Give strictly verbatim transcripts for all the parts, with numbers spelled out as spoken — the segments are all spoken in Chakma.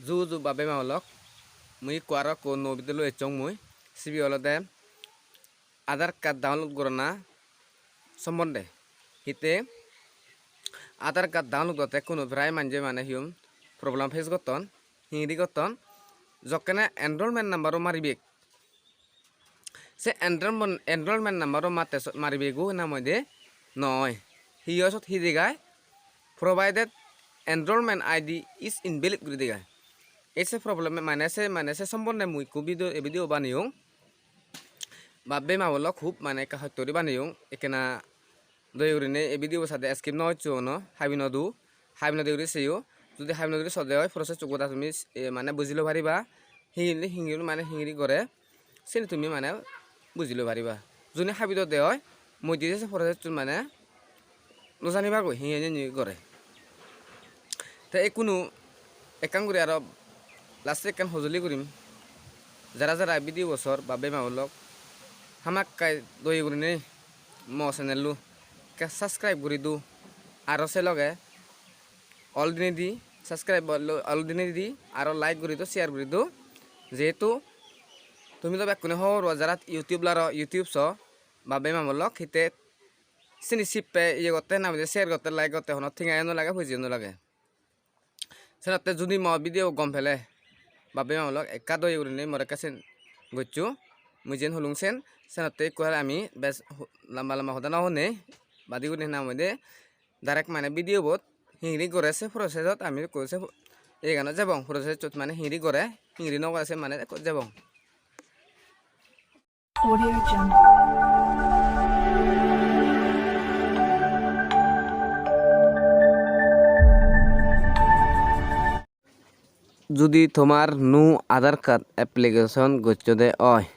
Ju ju bap-bei ma-bon lok, mui ikko aro ikko nuo video loi ecchong mui. Sibe olode Aadhaar card download gorana sombonde. Hitte Aadhaar card download gotte ikkunu prai manje mane hi hom problem face gotton, hingiri gotton. Jokkene enrollment number-o maribek, se enrollment, enrollment number-o matte so-, maribego hinang hoide noi. Hi oi sot hi degai? Provided enrollment I D is invalid guri degai. Ei se problem mane se, mane se sombonde mui ikko video, ei video baneyong. Bap-bei ma-bon lok, hub mane ekka hosto guri baneyong. Ekkena doye gurinei ei video bo sade skip no goccho, hono habi no do, habi no de guri seyo. Judi habi no de guri sode oi, process-o goda tumi, eh, mane buji loi pariba. Hingiri, hingiri mane hingiri gore, sini tumi mane buji loi pariba. Juni habi do de oi, mui di je se process-un mane no janibagoi, hi hi ni gore. Te ikkunu ekkan guri aro last-e ekkan hojoli gurim. Jara jara video bo sor bap-bei ma-bon lok, hamakkai doye gurinei mo channel-lo ekka subscribe guri do, aro se loge all dinei di, subscribe all, all dinei di, aro like guri do, share guri do. Jehetu tumi do bekkune hobor po jara YouTube laro, YouTube so bap-bei ma-bon lok, hitte sini sippe iye gotte, hinang hoide share gotte, like gotte hono tenga-yo no lage, poije-yo no lage. Senotte judi mo video gom pele bap-bei ma-bon lok, ekka doye gurinei more ekka sen goccho, mui jen hulung sen. Senotte ikko aro ami bej hu-, lamba lamba hoda no honei, badi gurinei hinang hoide direct mane video bot hingiri gore se process-ot ami ekko se pro-, iyeganot jebong, process-ot mane hingiri gore, hingiri no gore se mane ekko jebong. Audio Jungle. Judi tomar new Aadhaar card application gocchode oi,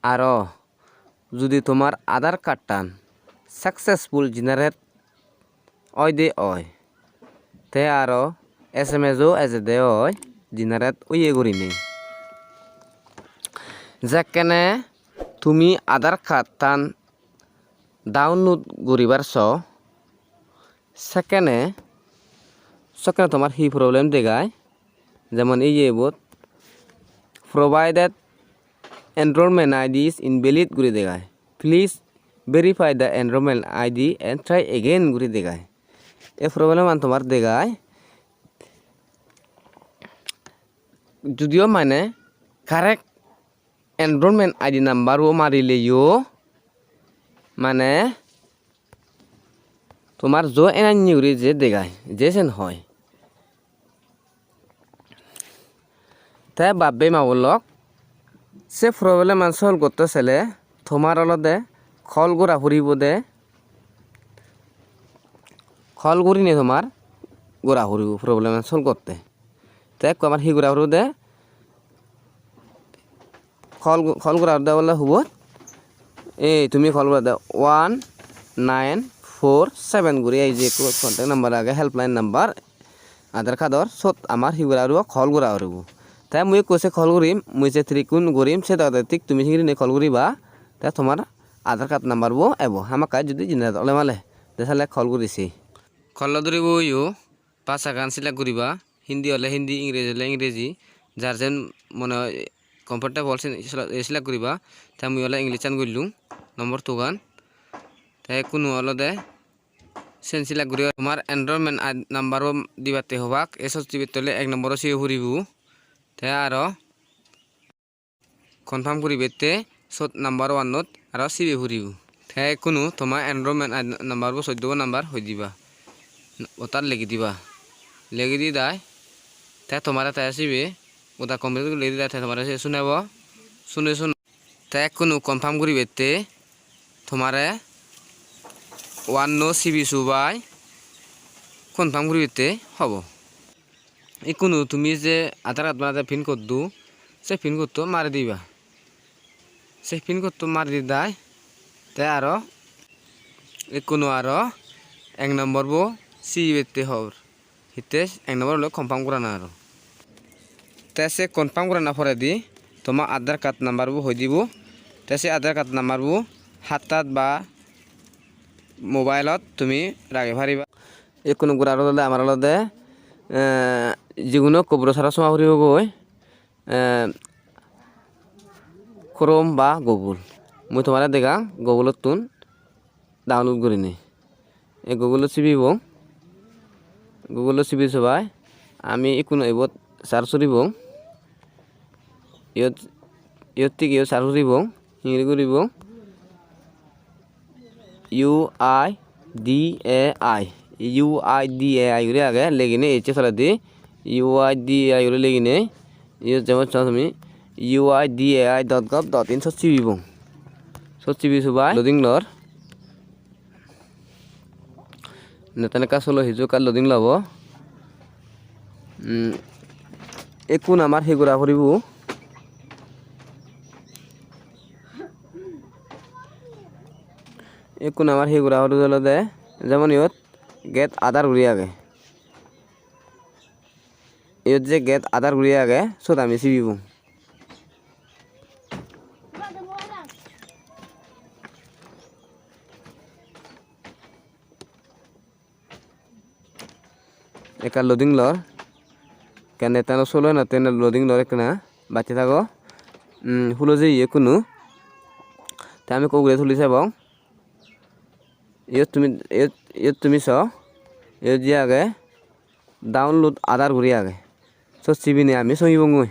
aro judi tomar Aadhaar card-tan successful generate oide oi, te aro S M S-o ejede oi, generate oye gurinei. Jekkene tumi Aadhaar card-tan download guribar so, sekkene, sekkene tomar hi problem degai? Jemon iye ibot, "Provided enrollment I D is invalid" guri degai. "Please verify the enrollment I D and try again" guri degai. Ei problem-an tomar degai. Judiyo mane correct enrollment I D number-o marileyo, mane tomar jo enanni guri je degai, je sen hoi. Te bap-bei ma-bon lok, se problem-an solve gotte sele tomar olode call gora puribo de. Call gurinei tomar gora puribo problem-an solve gotte. Te ekko amar hi gora puribo de? Call, call gora puribo de bole hubot? Ei tumi call gora de one nine four seven guri, ei je ekko contact number age, helpline number Aadhaar card-or, sot amar hi gora puribo? Call gora puribo. Te mui ekko se call gurim, mui je trick-un gurim, se dagede thik tumi singiri call guriba, te tomar Aadhaar card number bo ebo, hamakkai judi generate ole male, te sale call guri sei. Call-o duribo yo, bhasagan select guriba, Hindi ole Hindi, Ingreji ole Ingreji, jar jen mone hoi comfortable sen sele-, select guriba. Te mui ole English-an gullung, number two-gan. Te ikkunu olode sen select guri tomar enrollment I D number bo dibatte hobak, S S dibatte ole ek number-o sibe puribo. Te aro confirm guribette sot number one-ot aro sibe puribo. Te ikkunu toma enrollment I D number bo soddobo number hoi diba. Otat legi diba. Legi di dai. Te tomare te sibe goda complete guri legi di dai, te tomare se sunebo. Sune sun. Te ikkunu confirm guribette tomare one no sibe subai confirm guribette hobo. Ikkunu tumi je Aadhaar card banade pin code do, se pin code to mari diba. Se pin code to mari di dai. Te aro ikkunu aro ek number bo sibette hor. Hitte ek number ole confirm gorana aro. Te se confirm gorana poredi toma Aadhaar card number bo hoi dibo. Te se Aadhaar card number bo hattat ba mobile-ot tumi ragei pariba. Ikkunu gora olode amar olode, eh, Jiguno ekko buro sara soma puribogoi, eh, Chrome ba Google. Mui tomare degang Google-ottun download gurinei. Ei Google-ot sibibong. Google-ot sibi sobai ami ikkunu ibot search guribong. Iyot, iyot thik iyot search guribong. Hingiri guribong? U I D A I. U I D A I guri agey, leginei ecche toledi. U I D A I guri leginei. Iyot jemon so tumi U I D A I dot gov dot in sot sibibong. Sot sibi sobai loading lor. Netan ekka solo hiju ekka loading lobo. Hmm, ekkun amar hi gora puribo? Ekkun amar hi gora puribo olode, jemon iyot get Aadhaar guri agey. Iyot je get Aadhaar guri agey, siyot ami sibibong. Ekka loading lor. Ekka nettano solo na, te loading lor ekkena. Bacche tago. Hmm, hulo jeye ekkunu. Te ami ekko ugure tuli sebong. Iyot tumi, iyot, iyot tumi so. Iyot je agey download Aadhaar guri agey. Sot sibinei ami songibongoi.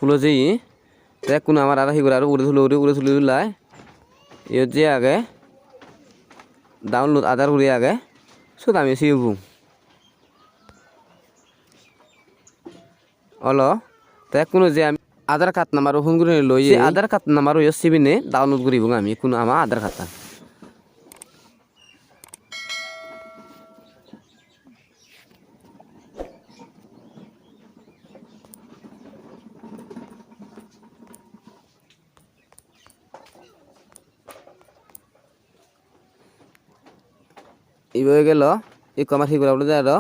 Hulo jeye. Te ekkunu amar aro hi gore, aro ugure tulo guri, ugure tuli tulai. Iyot je agey download Aadhaar guri agey. Siyot ami sibibong. Olo. Te ekkunu je ami Aadhaar card number-o phone gurinei loi, se Aadhaar card number-o yo sibinei download guribong ami ekkunu ama Aadhaar card-tan. Ibe oi gelo, ikko amar hi gora puribo de aro.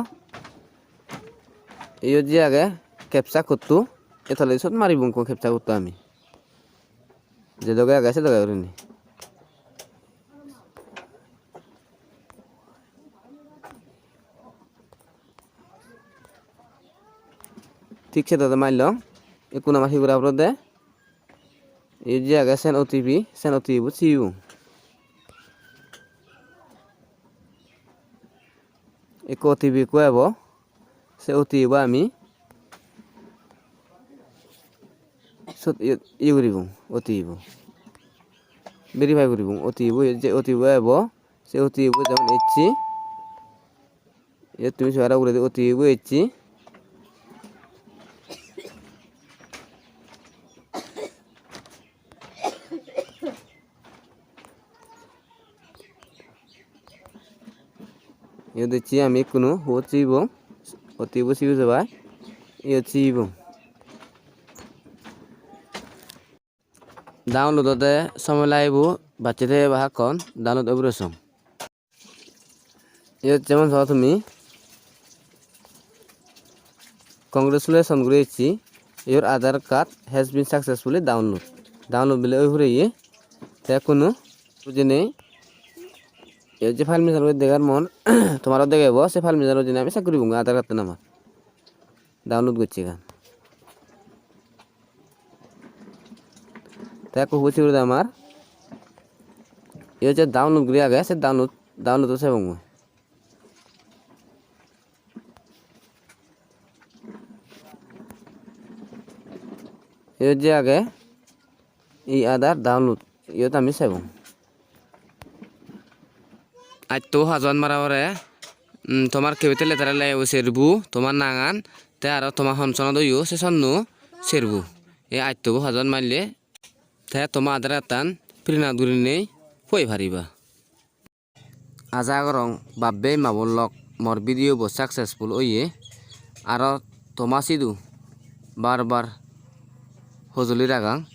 Iyot je agey captcha code-to, ei toledi siyot maribong ekko captcha code-to ami. Je doge agey se doge gurinei. Thik se doge marlong. Ikkun amar hi gora puribo de? Iyot je agey send O T P, send O T P-bot sibibong. Ekko O T P ekko ebo, se O T P-bo ami siyot ye, ye guribong, O T P-bo verify guribong. O T P-bo, je O T P-bo ebo, se O T P-bo jemon ecche, iyot tumi se paro uguredi O T P-bo ecche. Iyot ecche ami ekkunu hubot sibibong, O T P-bo sibi sobai, iyot sibibong. Download ode somoy lagibo, bacche de ba hakkon download obure song. Iyot jemon so tumi, "Congratulations," guri ecche, "Your Aadhaar card has been successfully download." Download bile oi pureye. Te ekkunu bujinei iyot je file manager-ot degar mon, tomaro degebo, se file manager-ot jeinei ami check guribong Aadhaar card-tan amar download gocchegan. Te ekko hubo sibere amar iyot je download guri agey, se download, download-o sebong mui. Iyot je agey, e-Aadhaar download, iyot ami sebong. Atto hajon mara pore, mm, tomar capital letter-e lego serbo, tomar nangan, te aro tomar hon sonot oyo, se sonno serbo. E atto bo hajon marle, te toma Aadhaar card-tan print out gurinei poi pariba. Aja gorong bap-bei ma-bon lok, mor video bo successful oye. Aro toma sidu bar bar hojoli ragang,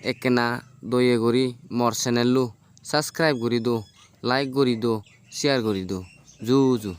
ekkena doye guri mor channel-lo subscribe guri do, like guri do, share guri do. Ju ju.